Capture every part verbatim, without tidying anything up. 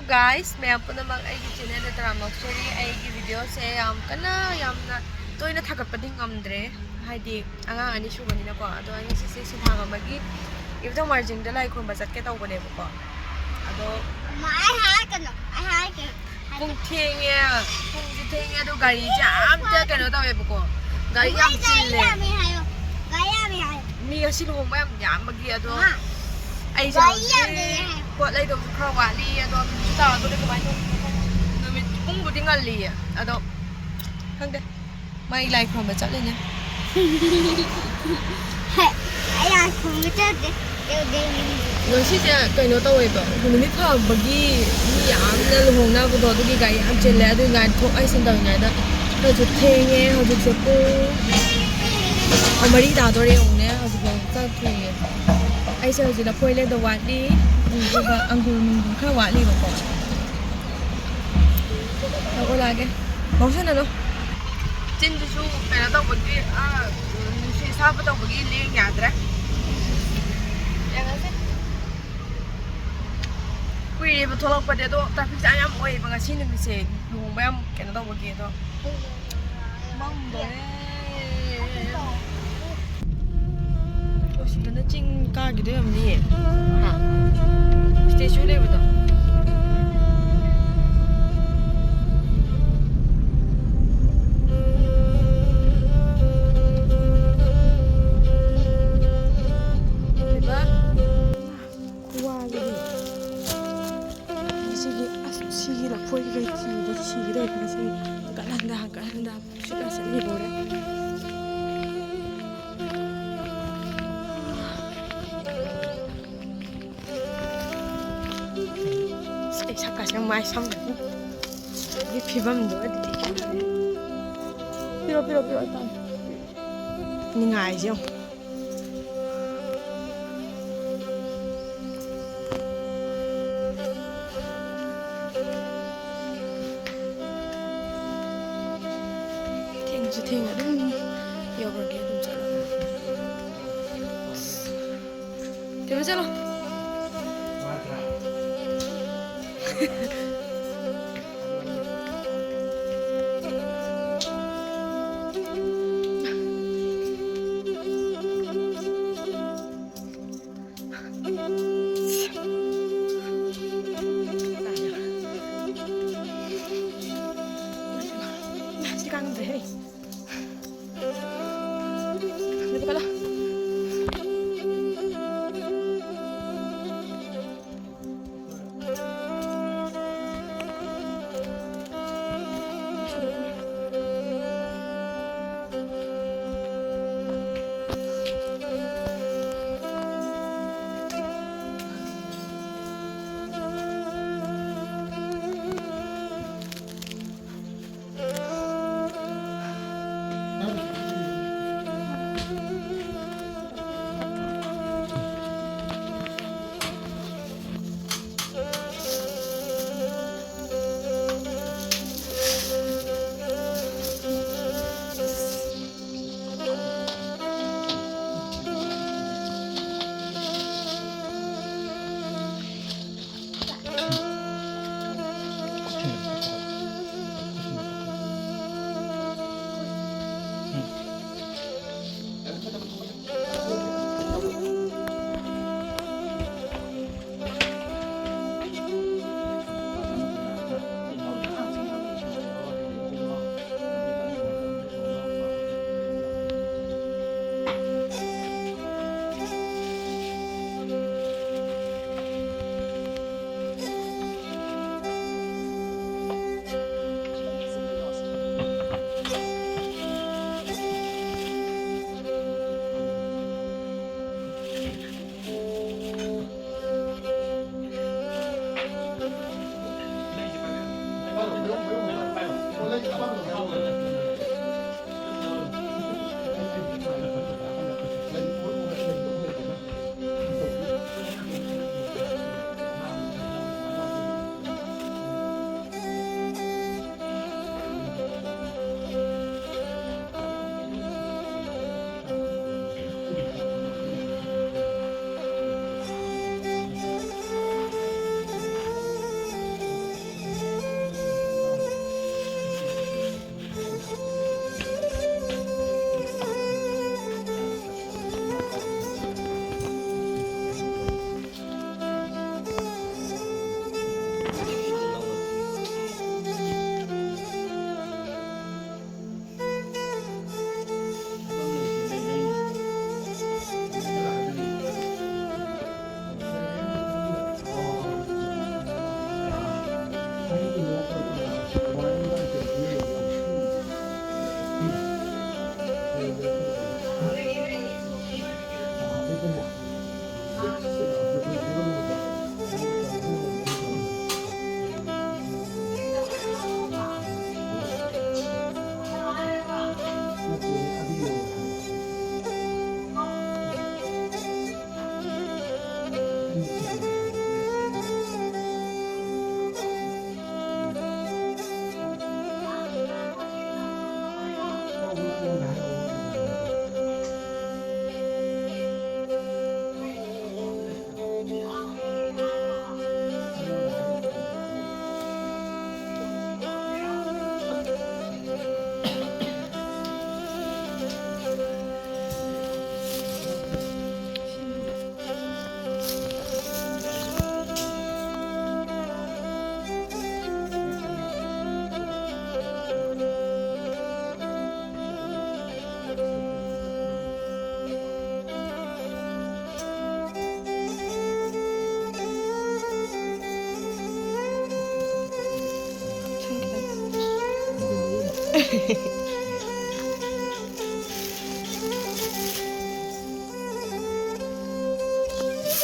Guys, ꯃꯌꯥꯝ ꯄꯨꯝꯅꯃꯛ ꯑꯩꯒꯤ channelꯗ ꯇꯔꯥꯝꯅ ꯑꯣꯛꯆꯔꯤ꯫ ꯑꯩꯒꯤ videoꯁꯦ ꯌꯥꯝ ꯀꯟꯅ ꯌꯥꯝꯅ ꯇꯣꯏꯅ ꯊꯥꯒꯠꯄꯗꯤ ꯉꯝꯗ꯭ꯔꯦ, ꯍꯥꯏꯗꯤ ꯑꯉꯥꯡ ꯑꯅꯤ ꯁꯨꯕꯅꯤꯅꯀꯣ꯫ ꯑꯗꯣ ꯑꯩ ꯉꯁꯤꯁꯦ ꯁꯤꯟꯊꯥꯡ ꯑꯃꯒꯤ ꯏꯕꯨꯙꯧ ꯃꯥꯔꯖꯤꯡꯗ ꯂꯥꯏ ꯈꯨꯔꯨꯝꯕ ꯆꯠꯀꯦ ꯇꯧꯕꯅꯦꯕꯀꯣ꯫ ꯑꯗꯣ ꯃꯥ, ꯑꯩ ꯍꯥꯏꯔꯛꯀꯅꯨ, ꯑꯩ ꯍꯥꯏꯔꯛꯀꯅꯨ꯫ ꯄꯨꯡ ꯊꯦꯡꯉꯦ, ꯄꯨꯡꯁꯦ ꯊꯦꯡꯉꯦ, ꯑꯗꯣ ꯒꯥꯔꯤꯁꯦ ꯑꯝꯇ ꯀꯩꯅꯣ ꯇꯧꯋꯦꯕꯀꯣ, ꯒꯥꯔꯤ ꯌꯥꯝ ꯒꯥꯔꯤ ꯆꯤꯜꯂꯦ꯫ ꯌꯥꯝꯃꯦ ꯍꯥꯏꯌꯣ, ꯒꯥꯔꯤ ꯌꯥꯝꯃꯦ ꯍꯥꯏꯌꯣ꯫ ꯃꯤ ꯉꯁꯤ ꯂꯨꯍꯣꯡꯕ ꯌꯥꯝ ꯌꯥꯝꯕꯒꯤ꯫ ꯑꯗꯣ ꯃꯥ, ꯑꯩꯁꯦ ꯒꯥꯔꯤ ꯍꯧꯖꯤꯛ ꯌꯥꯝꯃꯦ ꯍꯥꯏꯌꯣ꯫ ꯄꯣꯠ ꯂꯩꯗꯧꯁꯨ ꯈꯔ ꯋꯥꯠꯂꯤ, ꯑꯗꯣ ꯅꯨꯃꯤꯠꯁꯨ ꯇꯥꯗꯣꯔꯦ, ꯀꯃꯥꯏꯅ ꯇꯧꯗꯣꯏꯅꯣ ꯈꯪꯗꯦ꯫ ꯅꯨꯃꯤꯠ ꯄꯨꯡꯕꯨꯗꯤ ꯉꯜꯂꯤꯌꯦ, ꯑꯗꯣ ꯈꯪꯗꯦ꯫ ꯃꯥꯏ ꯂꯥꯏ ꯈꯨꯔꯨꯝꯕ ꯆꯠꯂꯤꯅꯦ꯫ ꯍꯦ, ꯑꯩ ꯂꯥꯏ ꯈꯨꯔꯨꯝꯕ ꯆꯠꯇꯦ꯫ ꯉꯁꯤꯁꯦ ꯀꯩꯅꯣ ꯇꯧꯋꯦꯕ, ꯅꯨꯃꯤꯠ ꯐꯕꯒꯤ ꯃꯤ ꯌꯥꯝꯅ ꯂꯨꯍꯣꯡꯅꯕꯗꯣ, ꯑꯗꯨꯒꯤ ꯒꯥꯔꯤ ꯌꯥꯝ ꯆꯤꯜꯂꯦ꯫ ꯑꯗꯨꯒꯤ ꯉꯥꯏꯊꯣꯛ ꯉꯥꯏꯁꯤꯟ ꯇꯧꯔꯤꯉꯩꯗ ꯈꯔꯁꯨ ꯊꯦꯡꯉꯦ꯫ ꯍꯧꯖꯤꯛꯁꯦ ꯄꯨꯡ ꯃꯔꯤ ꯇꯥꯗꯣꯔꯦ ꯌꯦꯡꯉꯨꯅꯦ, ꯍꯧꯖꯤꯛꯐꯥꯎ ꯆꯠꯇ꯭ꯔꯤꯌꯦ꯫ ꯑꯩꯁꯦ ꯍꯧꯖꯤꯛ ꯂꯐꯣꯏ ꯂꯩꯗꯧ ꯋꯥꯠꯂꯤ, ꯑꯗꯨꯒ ꯑꯪꯒꯨꯔ ꯅꯨꯡꯒꯨꯔ ꯈꯔ ꯋꯥꯠꯂꯤꯕꯀꯣ꯫ ꯂꯥꯛꯑꯣ, ꯂꯥꯛꯑꯒꯦ꯫ ꯉꯥꯎꯁꯟꯅꯅꯨ꯫ ꯆꯤꯟꯗꯨꯁꯨ ꯀꯩꯅꯣ ꯇꯧꯕꯒꯤ, ꯑꯥ, ꯅꯨꯡꯁꯤꯠ ꯑꯁꯥꯕ ꯇꯧꯕꯒꯤ ꯂꯦꯡ ꯌꯥꯗ꯭ꯔꯦ꯫ ꯌꯦꯡꯉꯁꯦ꯫ ꯀꯨꯏꯔꯦꯕ ꯊꯣꯛꯂꯛꯄꯗꯤ, ꯑꯗꯣ traffic jam ꯌꯥꯝ ꯑꯣꯏꯌꯦꯕ ꯉꯁꯤ ꯅꯨꯃꯤꯠꯁꯦ, ꯂꯨꯍꯣꯡꯕ ꯌꯥꯝ ꯀꯩꯅꯣ ꯇꯧꯕꯒꯤ꯫ ꯑꯗꯣ ꯃꯝꯗꯣꯔꯦ꯫ ꯑꯣ, ꯁꯤꯗꯅ ꯆꯤꯡ ꯀꯥꯈꯤꯗꯣꯏ ꯑꯣꯏꯔꯝꯅꯤꯌꯦ꯫ ꯍꯥ? Statue ꯂꯩꯕꯗꯣ꯫ ꯈꯨꯋꯥꯁꯤꯗꯤ꯫ ꯁꯤꯒꯤ, ꯑꯁ, ꯁꯤꯒꯤ ꯂꯐꯣꯏ ꯀꯩꯀꯩ ꯊꯤꯕꯗ ꯁꯤꯒꯗꯧꯔꯦ ꯉꯁꯤꯗꯤ꯫ ꯍꯪꯀꯠ ꯍꯟꯗ, ꯍꯪꯀꯠ ꯍꯟꯗ꯫ ꯁꯤꯗ ꯆꯠꯂꯤꯕꯣꯔꯦ꯫ ꯑꯁ, ꯑꯩ ꯁꯛꯀꯥꯁꯦ ꯌꯥꯝ ꯃꯥꯏ ꯁꯝꯒꯅꯤ꯫ ꯑꯗꯨꯒꯤ ꯐꯤꯕꯝꯗꯣ ꯑꯗꯨꯗꯤ꯫ ꯄꯤꯔꯣ, ꯄꯤꯔꯣ, ꯄꯤꯔꯣ, ꯑꯩ ꯄꯥꯝꯃꯦ꯫ ꯅꯤꯡꯉꯥꯏꯁꯦ ꯌꯦꯡꯉꯣ꯫ ꯊꯦꯡꯁꯨ ꯊꯦꯡꯉꯦ, ꯑꯗꯨꯝ ꯌꯧꯔꯒꯦ, ꯑꯗꯨꯝ ꯆꯠꯂꯒ꯫ ꯊꯦꯡꯉꯦ, ꯆꯠꯂꯣ꯫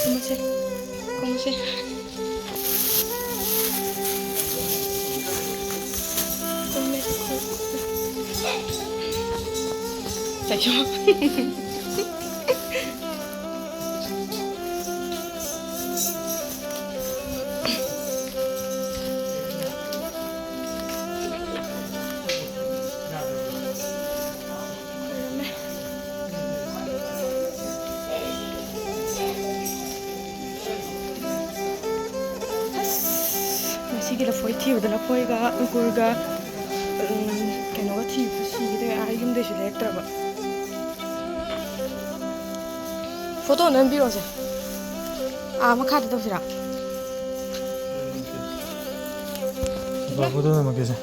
ꯀꯨꯝꯃꯁꯦ, ꯀꯨꯝꯃꯁꯦ꯫ ꯀꯨꯝꯃꯦ, ꯀꯨꯝꯃꯦ꯫ ꯆꯩꯁꯨ꯫ ꯑꯁ, ꯉꯁꯤꯒꯤ ꯂꯐꯣꯏ ꯊꯤꯕꯗ ꯂꯐꯣꯏꯒ ꯑꯪꯒꯨꯔꯒ, ꯎꯝ, ꯀꯩꯅꯣꯒ ꯊꯤꯕꯗ ꯁꯤꯒꯦ ꯇꯧꯋꯦ꯫ ꯑꯥ, ꯌꯨꯝꯗꯩꯁꯨ ꯂꯩꯔꯛꯇ꯭ꯔꯕ꯫ ꯐꯣꯇꯣ ꯅꯝꯕꯤꯔꯣꯁꯦ꯫ ꯑꯥ, ꯃꯈꯥꯗ ꯇꯧꯁꯤꯔꯥ? ꯕꯥ, ꯐꯣꯇꯣ ꯅꯝꯃꯛꯀꯦꯁꯦ꯫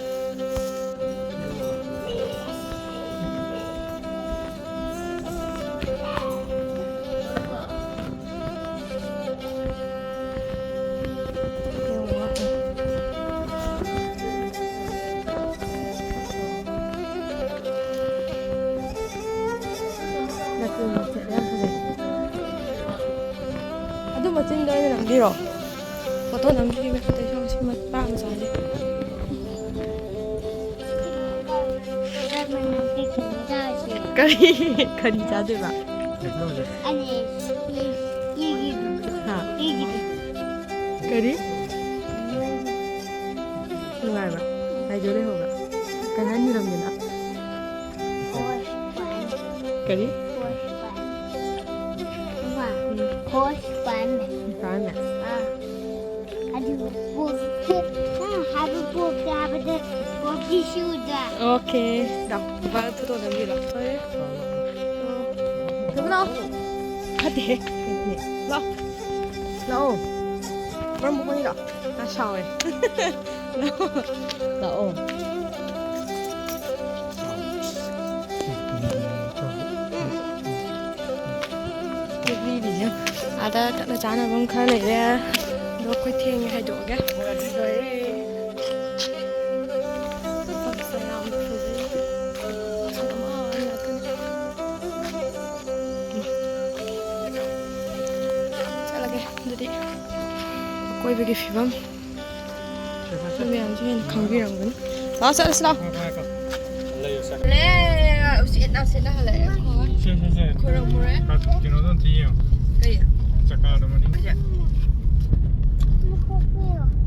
ꯂꯐꯨ ꯃꯆꯦꯠ ꯌꯥꯝ ꯐꯖꯩ꯫ ꯑꯗꯨ ꯃꯆꯤꯟꯗꯣ ꯑꯩꯅ ꯅꯝꯕꯤꯔꯣ? ꯐꯣꯇꯣ ꯅꯝꯕꯤꯔꯤꯕ ꯈꯛꯇ ꯁꯣꯝ ꯁꯤ ꯃꯄꯥ ꯃꯆꯥꯁꯦ꯫ ꯀꯔꯤ? ꯀꯔꯤ ꯆꯥꯗꯣꯏꯕ? ꯑꯅꯤ, ꯏ-, ꯏꯒꯤ, ꯍꯥ? ꯏꯒꯤ꯫ ꯀꯔꯤ? ꯅꯨꯡꯉꯥꯏꯕ꯭ꯔꯥ? ꯂꯥꯏꯖꯧ ꯂꯩꯍꯧꯕ꯭ꯔꯥ? ꯀꯩ ꯍꯥꯏꯅꯤꯡꯉꯝꯃꯤꯅꯣ? ꯀꯔꯤ? ꯄꯥꯝꯃꯦ꯫ ꯑꯗꯨꯒ ꯄꯣꯛ-, ꯅꯪ ꯍꯥꯏꯕ ꯄꯣꯛꯇꯦ ꯍꯥꯏꯕꯗ ꯄꯣꯛꯇꯤ ꯁꯨꯗ꯭ꯔꯥ? ꯑꯣꯀꯦ꯫ ꯂꯥꯎ, ꯕꯥ ꯐꯣꯇꯣ ꯅꯝꯕꯤꯔꯣ꯫ ꯊꯣꯏ꯫ ꯊꯣꯏꯕ ꯂꯥꯎ꯫ ꯐꯠꯇꯦꯍꯦ꯫ ꯂꯥꯎ꯫ ꯂꯥꯛꯑꯣ꯫ ꯃꯔꯝ ꯃꯣꯛꯄꯅꯤ ꯂꯥꯎ꯫ ꯃꯥ ꯁꯥꯎꯋꯦ꯫ ꯂꯥꯛꯑꯣ꯫ ꯑꯥꯗ ꯊꯛꯅ ꯆꯥꯅꯕ ꯑꯃ ꯈꯔ ꯂꯩꯔꯦ꯫ ꯑꯗꯣ ꯑꯩꯈꯣꯏ ꯊꯦꯡꯉꯦ ꯍꯥꯏꯗꯣꯛꯑꯒꯦ꯫ ꯂꯣꯏꯔꯦ꯫ ꯃꯐꯝꯁꯦ ꯌꯥꯝ ꯐꯖꯩ꯫ ꯑꯀꯣꯏꯕꯒꯤ ꯐꯤꯕꯝ ꯃꯌꯥꯝꯁꯨ ꯍꯦꯟꯅ ꯈꯪꯕꯤꯔꯝꯒꯅꯤ꯫ ꯂꯥꯛꯑꯣ, ꯆꯠꯂꯁꯤ ꯂꯥꯛꯑꯣ꯫ ꯂꯦ, ꯎꯆꯦꯠ ꯅꯥꯆꯦꯠꯅ ꯍꯜꯂꯛꯑꯦ ꯑꯩꯈꯣꯏ꯫ ꯈꯣꯏꯔꯝꯃꯨꯔꯦ꯫ ꯀꯩ?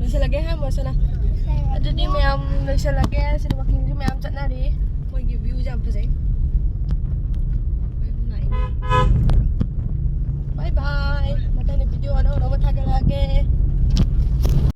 ꯂꯣꯏꯁꯤꯜꯂꯒꯦ ꯍꯥꯏ ꯃꯣꯁꯅ꯫ ꯑꯗꯨꯗꯤ ꯃꯌꯥꯝ ꯂꯣꯏꯁꯤꯜꯂꯒꯦ꯫ ꯁꯤꯗ ꯋꯥꯛꯀꯤꯡꯁꯨ ꯃꯌꯥꯝ ꯆꯠꯅꯔꯤ꯫ ꯃꯣꯏꯒꯤ ꯚ꯭ꯌꯨꯁꯦ ꯌꯥꯝ ꯐꯖꯩ꯫ ꯕꯥꯏ ꯕꯥꯏ꯫ ꯃꯊꯪꯗ ꯚꯤꯗꯤꯑꯣ ꯑꯅꯧ ꯑꯅꯧꯕ ꯊꯥꯒꯠꯂꯛꯑꯒꯦ꯫